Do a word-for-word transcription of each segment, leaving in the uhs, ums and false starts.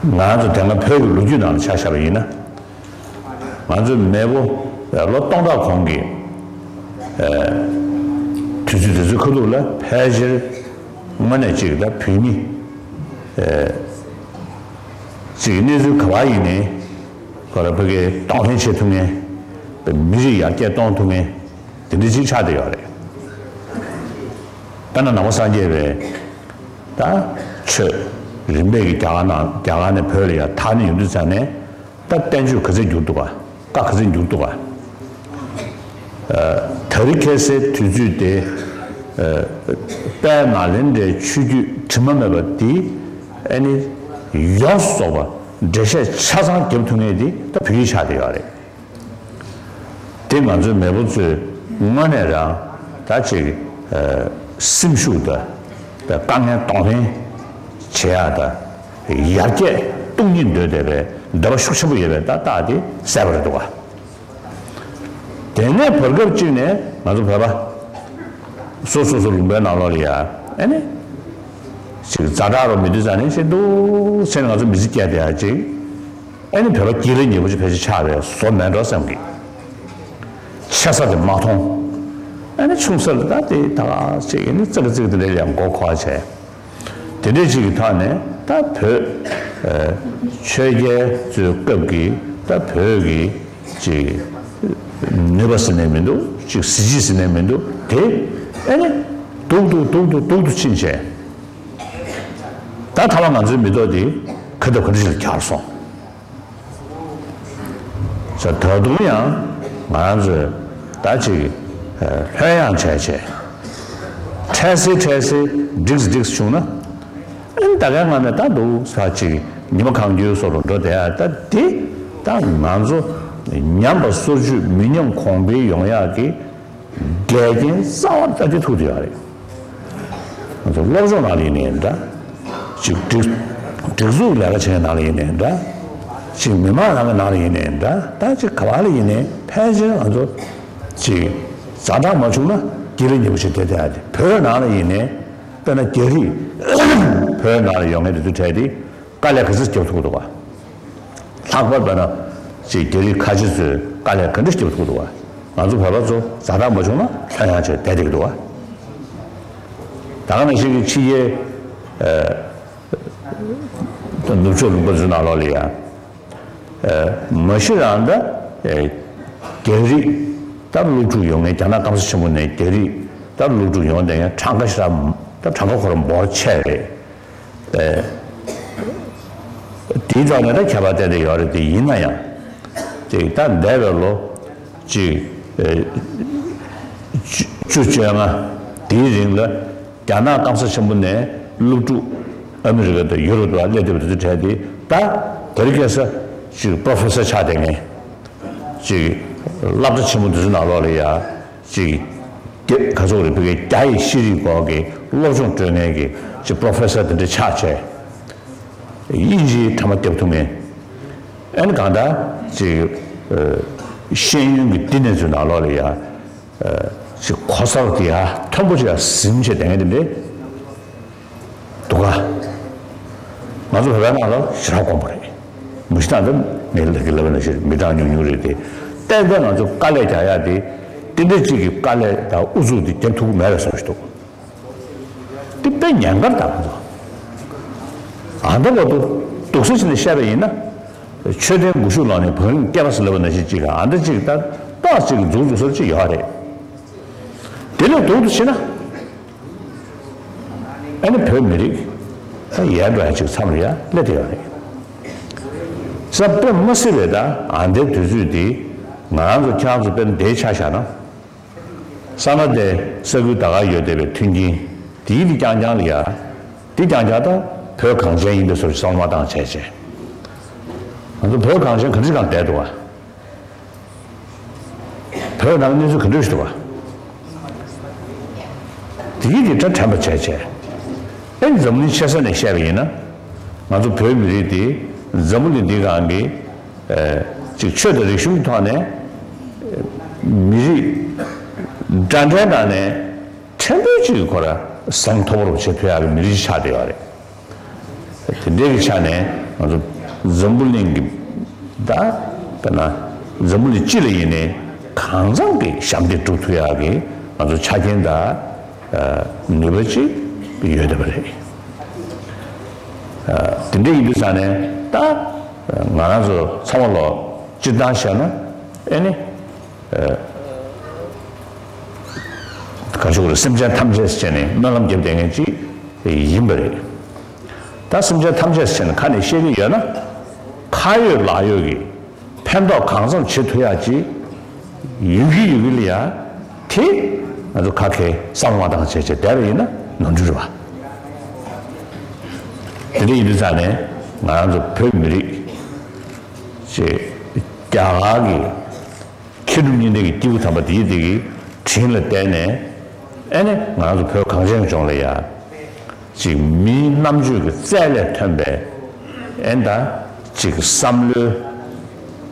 ང་ཚོ་དེ་སྔ་བོད་ཀྱི་ལོ་རྒྱུས་ནང་ལ་ཆ་བཞག་པ་ཡིན་ན། ང་ཚོའི་མེས་པོ་ལོ་སྟོང་ཕྲག་གོང་གི་དུས་ཚོད་དེ་ཚོའི་ཁ་ཐུག་ལ་ཕལ་ཆེར་དངོས་གནས་གཅིག་ད་བོད་མི་གཅིག་གི་གནས་ཚུལ་ག་བ་ཡིན་ནའི་ཁོ་ར་ཕ་གིའི་གདོང་ལེན་བྱེད་ཐུབ་མཁན་མི་རིགས་ཡར་རྒྱས་གཏོང་ཐུབ་མཁན་དེ་འདྲ་ཅིག་ཆགས་བསྡད་ཡོད་རེད། དཔེར་ན་ནང་པ་སངས་རྒྱས་པའི་ད་ཆོས་རིམ་པས་ཀྱི་རྒྱ་གར་ནང་རྒྱ་གར་ནས་བོད་ལ་ཡར་དར་ནས་ཡོང་དུས་ཙང་ནས་ད་བསྟན་བཅོས་ག་ཚད་འགྱུར་འདུག་ག་བཀའ་ག་ཚད་འགྱུར་འདུག་ག་ཨ། དེ་རིང་ཁ་སང་དུས་ཚོད་དེ་ཨ། དཔལ་ནཱ་ལེནྡྲའི་ཆོས་བརྒྱུད་དྲི་མ་མེད་པ་འདི་ཨ་ནི་ཡོངས་སུ་རྫོགས་པ་འགྲེལ་བཤད་ཆ་ཚང་རྒྱབ་ཐུབ་མཁན་འདི་ད་བོད་ཡིག་ཆགས་བསྡད་ཡོད་རེད། དེ་ང་ཚོའི་མེས་པོ་ཚོས་དངོས་གནས་རང་ད་ཅིག་ཨ། སེམས་ཤུགས་དང་དཀའ་ངལ་གདོང་ལེན་བྱེད་ཡག་དང་ཡར་རྒྱས་གཏོང་སྙིང་འདོད་བསྡད་པའི་འདོད་པ་ཤུགས་ཆེན་པོ་ཡོད་པའི་ད་རྟགས་དེ་གསལ་པོ་རེད་འདུག་ག་དེ་ནས་བར་སྐབས་གཅིག་ནས་ང་ཚོ་བོད་པ་སོ་སོ་སོ་ལུང་པའི་ནང་ལོགས་ལ་ཡ་ཨ་ནི་ཅིག་ཛ་དྲག་རོ་མི་འདུག་ཙང་ནས་ཤེས་འདུག་ཟེར་ནས་ང་ཚོ་མི་ཚེ་སྐྱེལ་བསྡད་ཡ་ཅིག་ཨ་ནི་བོད་པ་སྐྱིད་ལ་ཉེ་པོ་ཅིག་ཕལ་ཆེར་ཆགས་པའི་བཟོ་མེད་འགྲོ་བསམ་གི། ཆེ་ས་དེ་མ་མཐོང་། ཨ་ནི་ཆུང་ས་ལ་ད་དེ་ད་ག་ཅིག་ཨ་ནི་ཙག་ཙིག་དེ་འདྲ་ལ་མགོ་འཁོར་བྱས། དེ་འདྲ་ཅིག་གི་ཐོག་ནས་ད་བོད་ཨ། ཆོས་རྒྱལ་ཚོའི་སྐབས་ཀྱི་ད་བོད་ཀྱི་ཅིག་ནུས་པ་ཟེར་ནས་མི་འདུག་ཅིག་གཟི་བརྗིད་ཟེར་ནས་མི་འདུག་དེ་ཨ་ནི་སྡུག་ཏུ་སྡུག་ཏུ་སྡུག་ཏུ་ཕྱིན་བྱས། ད་ཐ་མ་ང་ཚོའི་མི་ཐོག་དེ་ག་དང་ག་འདྲ་ཞིག་ལ་གྱར་སོང་། ད་དུང་ཡང་ང་རང་ཚོས་ད་ཅིག་ལྷོད་ཡངས་བྱས་བྱས། འཕྲལ་སེལ་འཕྲལ་སེལ་འགྲིགས་འགྲིགས་བྱུང་ན། ཨ་ནི་ད་གའི་ངང་ནས་ད་འདུག་ས་ཅིག་ཉི་མ་གང་འཁྱོལ་བཟོ་འདྲ་འགྲོ་བསྡད་ཡ་ད་འདི་ད་ང་ཚོ་ཉམས་པ་སོར་ཆུད་མི་ཉམས་གོང་འཕེལ་ཡོང་ཡག་གི་འགལ་རྐྱེན་རྩ་བ་ལྟ་དུས་ཐུག་བསྡད་ཡོད་རེད། ང་ཚོ་སློབ་སྦྱོང་ནང་ལ་ཡིན་ནའི་འདྲ། ཅིག་སྒྲིག་སྒྲིག་འཛུགས་ལས་ཀ་བྱེད་མཁན་ནང་ལ་ཡིན་ནའི་འདྲ། ཅིག་མི་མང་རང་གི་ནང་ལ་ཡིན་ནའི་འདྲ། ད་ཅིག་ག་བ་ལ་ཡིན་ནའི་ཕལ་ཆེར་ང་ཚོ་ཅིག་ཛ་དྲག་མ་བྱུང་ན་སྐྱིད་ལ་ཉེ་པོ་ཞིག་བསྡད་བསྡད་ཡ་དེ་བོད་ནང་ལ་ཡིན་ནའི་དཔེར་ན་རྒྱ་རིགས་བོད་ནང་ལ་ཡོང་མཁན་དེ་ཚོའི་གྲས་དེ་དཀའ་ལས་ག་ཚོད་རྒྱབ་ཐུབ་ཀྱི་འདུག་ག་ལྷག་པར་དཔེར་ན་ཅིག་རྒྱ་རིགས་ཁ་ཆེ་ཚོས་དཀའ་ལས་ག་འདྲ་རྒྱབ་ཐུབ་འདུག་བ། ང་ཚོ་བོད་པ་ཚོ་ཛ་དྲག་མ་བྱུང་ན་ལྷོད་ཡངས་བྱས་བསྡད་བསྡད་ཀྱི་འདུག་བ། ད་ག་ནང་བཞིན་གྱི་ཕྱི་རྒྱལ་ནུབ་ཕྱོགས་ལུང་པ་ཚོའི་ནང་ལོགས་ལ་ཡང་མ་གཞི་རང་ད་རྒྱ་རིགས་ད་སློབ་ཕྲུག་ཡོང་མཁན་རྒྱ་ནག་སྐམ་ས་ཆེན་པོ་ནས་རྒྱ་རིགས་ད་སློབ་ཕྲུག་ཡོང་བསྡད་མཁན་གྲངས་ཀ་ཞེ་དྲག་ད་གྲངས་ཀ་ཁོ་རང་འབོར་ཆེ་རེད། ཨེ། དེའི་ཐོག་ནས་ད་ཁྱད་པར་བསྟན་ཏེ་ཡོད་རེད། དེ་ཡིན་ན་ཡང་། དེ་ད་འདས་པའི་ལོ་གཅིག་ཨེ། བཅུ་བཅོ་ལྔ་དེའི་རིང་ལ་རྒྱ་ནག་སྐམ་ས་ཆེན་པོ་ནས་སློབ་ཕྲུག་ཨ་མི་རི་ཀ་དང་ཡུ་རོབ་ཏུ་སླེབས་བསྡད་པ་དེ་ཚོའི་གྲས་དེ་ད་དེ་རིང་ཁ་སང་ཅིག་པོ་རོ་ཕེ་སར་ཆགས་བསྡད་མཁན་ཅིག་སློབ་གྲྭ་ཆེན་པོ་དེ་ཚོའི་ནང་ལོགས་ལ་ཡ། ཅིག་རྒྱ་ག་ཚོད་རེད། བོད་ཀྱི་རྒྱ་ཡི་ཤེས་རིག་སྐོར་གྱི་སློབ་སྦྱོང་སྤྲོད་མཁན་གྱི་ཅིག་པོ་རོ་ཕེ་སར་དེ་འདྲ་ཆགས་བྱས། དབྱིན་ཇིའི་ཕྲ་མ་རྒྱབ་ཐུབ་མཁན། ཨ་ནི་གང་ལྟར་ཅིག་ཨ། ཤེས་ཡོན་གྱི་བསྟི་གནས་ཚོའི་ནང་ལོགས་ལ་ཡ། ཨ། ཅིག་གོ་ས་དེ་ཡ་མཐོན་པོ་ཅིག་ལ་ཟིན་བྱས་བསྡད་མཁན་དེ་འདྲ། འདུག་ག་ང་ཚོ་བོད་པའི་ནང་ལ་ཞེ་དྲག་དཀོན་པོ་རེད། མི་ཤི་ཐང་དུ་མི་ལ་གི་ལབ་ན་ཞེ་མི་གྲངས་ཉུང་ཉུང་རེད་དེ། ཏན་ཏན་ང་ཚོ་དཀའ་ལས་རྒྱག་ཡ་དེ་དེ་འདྲ་གཅིག་གི་དཀའ་ལས་དང་ཨུ་ཚུགས་དེ་རྒྱབ་ཐུབ་ཀྱི་མེད་པའི་བཟོ་ཞིག་འདུག་དེ་དཔེ་ཉེན་ཁར་བཏང་ང་ཚོ། ཨ་འདྲ་བར་དུ་སྡུག་ས་ཕྱིན་ནས་བཤད་པ་ཡིན་ན། མཆོད་རྟེན་སྒོ་ཕྱུགས་ལོག་ནས་བང་རིམ་སྐྱེལ་བ་ཟེར་ལབ་པ་ནང་བཞིན་གཅིག་ག་ཨ་འདྲ་གཅིག་ད་ཏོག་ཅིག་འཛུགས་འཛུགས་ས་གཅིག་ཡོད་རེད། དེ་ལས་སྡུག་ཏུ་ཕྱིན་ན། ཨ་ནི་བོད་མི་རིགས་ད་ཡལ་འགྲོ་ཡ་ཅིག་མཚམས་རེ་ཡ་སླེབས་བསྡད་ཡོད་རེད། ས་དཔེ་མ་སྲིད་པའི་ད་ཨ་འདའི་དུས་ཚོད་འདི་ང་རང་ཚོ་ཁྱེད་རང་ཚོ་དཔེ་འདིའི་ཆ་བཞག་ན། ས་གནས་དེ་ས་ཁུལ་ད་ག་ཡོད་བསྡད་པའི་མཐུན་རྐྱེན་དེའི་འདི་རྐྱང་རྐྱང་ལ་ཡ། འདི་རྐྱང་རྐྱང་ད་བོད་གངས་ཅན་ཡིན་པའི་བཟོ་ཞིག་བསམ་བློ་མ་བཏང་བྱས་བྱས། ང་ཚོ་བོད་གངས་ཅན་ག་འདྲ་ཞིག་གང་བསྡད་འདུག་བ། བོད་ནང་གནས་ཚུལ་ག་འདྲ་ཞིག་འདུག་བ། དེ་གི་དེ་གྲ་དྲན་པ་བྱས་བྱས། ཨེ་འཛམ་གླིང་ཆེ་ས་ནས་བཤད་པ་ཡིན་ན། ང་ཚོ་བོད་མི་རིགས་དེ་འཛམ་བུ་གླིང་འདིའི་སྒང་གི་ཨེ་ཅིག་ཆོས་དང་རིག་གཞུང་གི་ཐོག་ནས་མི་རིགས་འདྲ་འདྲའི་ནང་ནས་ཕྲན་བུ་ཅིག་ཁོ་ར་གཟེངས་མཐོ་པོར་བྱེད་ཐུབ་ཡག་གི་མི་རིགས་ཆགས་བསྡད་ཡོད་རེད། དེ་འདྲའི་གི་ཆ་ནས་ང་ཚོ་ འཛམ་བུ་གླིང་གི་ད་དཔེར་ན་འཛམ་བུ་གླིང་སྤྱི་ལ་ཡིན་ནའི་གང་འཚམ་གྱི་ཞབས་འདེགས་སྒྲུབ་ཐུབ་ཡག་གི་ང་ཚོ་ཆ་རྐྱེན་དང་ནུས་པ་ཅིག་ཡོད་བསྡད་པ་རེད། དེ་འདྲ་ཡིན་དུས་ཙང་ནས་ད་ང་རང་ཚོ་ཚང་མ་ལོ་སྤྱིར་བཏང་བཤད་ན་ཨེ་ནི། ག་ཞུ་དགོས་རེད། སེམས་ཅན་ཐམས་ཅད་ཟེར་ནས་སྨོན་ལམ་བརྒྱབ་བསྡད་མཁན་ཅིག་ཡིན་པ་རེད། ད་སེམས་ཅན་ཐམས་ཅད་ཟེར་ནས་ཁ་ནས་བཤད་ཀྱི་ཡོད་ན་ཁ་ཡོད་ལག་ཡོད་ཀྱི་ཕན་ཐོགས་གང་འཚམ་བྱེད་ཐུབ་ཡག་ཅིག་ཡོད་ཀྱི་ཡོད་ཀྱི་ལ་ཡ་དེ་ང་ཚོ་ཁ་མཁས་བསམ་བློ་བཏང་བྱས་བྱས་བསྡད་པ་ཡིན་ན་ནོར་འཁྲུལ་རེད་བ། དེ་འདྲ་ཡིན་དུས་ཙང་ནས་ང་རང་ཚོ་བོད་མི་རིགས་ཅིག་རྒྱ་གར་གྱི་མཁས་གྲུབ་གཉིས་ལྡན་གྱི་སྐྱེས་བུ་དམ་པ་དེའི་དེ་གི་དྲིན་ལ་བརྟེན་ནས་ཨེ་ནི་ང་རང་ཚོ་བོད་གངས་ཅན་ལྗོངས་ལ་ཡ་ཅིག་མིའི་རྣམ་དཔྱོད་ཀྱི་རྩལ་ལས་ཐོན་པའི་ཨེ་ནི་ད་ཅིག་བསམ་བློའི་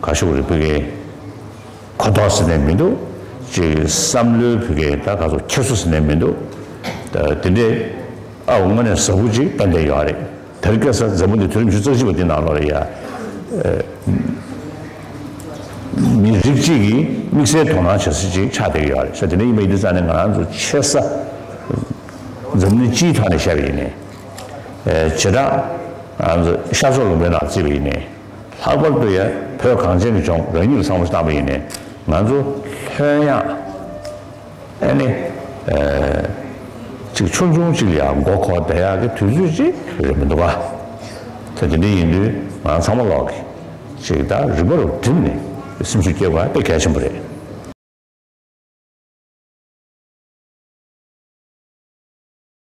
ག་ཞུ་དགོས་རེད། བོད་ཀྱི་གོ་རྟོགས་ཟེར་ནས་མི་འདུག་ཅིག་བསམ་བློའི་བོད་ཀྱི་ད་ག་ཚོད་འཁྱེར་སོ་ཟེར་ནས་མི་འདུག་ད་དེ་འདྲའི་ཨ་འོ་དངོས་གནས་ཟབ་པོ་ཅིག་ཏན་ཏན་ཡོད་རེད། དེ་རིང་ཁ་སང་འཛམ་བུ་གླིང་དུས་རབས་ཉི་ཤུ་རྩ་གཅིག་པ་འདི་ནང་ལོགས་ལ་ཡ། མི་རིགས་གཅིག་གིས་དམིགས་བསལ་དོ་སྣང་བྱེད་ས་ཅིག་ཆགས་བསྡད་ཀྱི་ཡོད་རེད་ཟེར། དེ་འདྲ་ཡིན་པ་ཡིན་དུས་ཙང་ནས་ང་རང་ཚོ་ཆེ་ས་འཛམ་གླིང་སྤྱིའི་ཐོག་ནས་བཤད་པ་ཡིན་ནའི། བྱེ་བྲག་ང་ཚོ་ཤར་ཕྱོགས་ལུང་པའི་ནང་བརྩིས་པ་ཡིན་ནའི། ལྷག་པར་དུ་ཡ་བོད་གངས་ཅན་གྱི་ལྗོངས་རང་ཉིད་ལ་བསམ་བློ་བཏང་པ་ཡིན་ནའི་ང་ཚོ་ལྷོད་ཡངས། ཨ་ནི། ཨ། ཅིག་ཆུང་ཆུང་ཅིག་ལ་ཡང་མགོ་འཁོར་བསྡད་ཡག་གི་དུས་ཚོད་ཅིག་རེད་མི་འདུག་ག་ད་དེ་འདྲ་ཡིན་དུས་ང་ཚང་མ་ལོག་གི་ཅིག་ད་རིམ་པ་རུ་བསྒྲིམས་ནས་སེམས་ཤུགས་སྐྱེད་དགོས་པ་དཔེ་གལ་ཆེན་པོ་རེད།